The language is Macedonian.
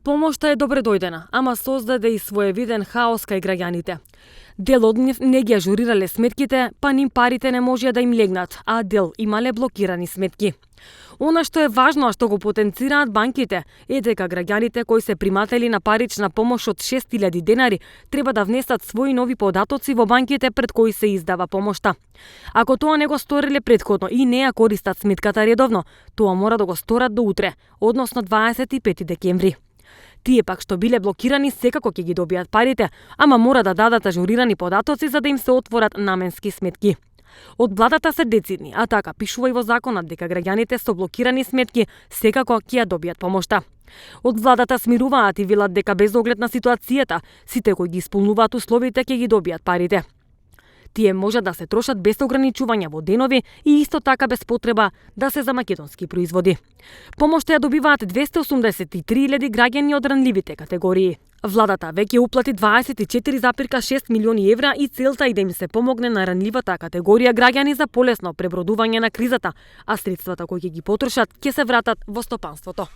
Помошта е добре дојдена, ама создаде и своевиден хаос кај граѓаните. Дел од нив не ги ажурирале сметките, па ним парите не можеа да им легнат, а дел имале блокирани сметки. Она што е важно, а што го потенцираат банките, е дека граѓаните кои се приматели на парична помош од 6.000 денари треба да внесат своји нови податоци во банките пред кои се издава помошта. Ако тоа не го сториле претходно и не ја користат сметката редовно, тоа мора да го сторат до утре, односно 25 декември. Тие пак што биле блокирани секако ќе ги добијат парите, ама мора да дадат ажурирани податоци за да им се отворат наменски сметки. Од владата се децидни, а така пишува и во законот дека граѓаните со блокирани сметки секако ќе ја добијат помошта. Од владата смируваат и велат дека без оглед на ситуацијата, сите кои ги исполнуваат условите ќе ги добијат парите. Тие можат да се трошат без ограничувања во денови и исто така без потреба да се за македонски производи. Помошта ја добиваат 283.000 граѓани од ранливите категории. Владата веќе уплати 24,6 милиони евра и целта е да им се помогне на ранливата категорија граѓани за полесно пребродување на кризата, а средствата кои ќе ги потрошат ќе се вратат во стопанството.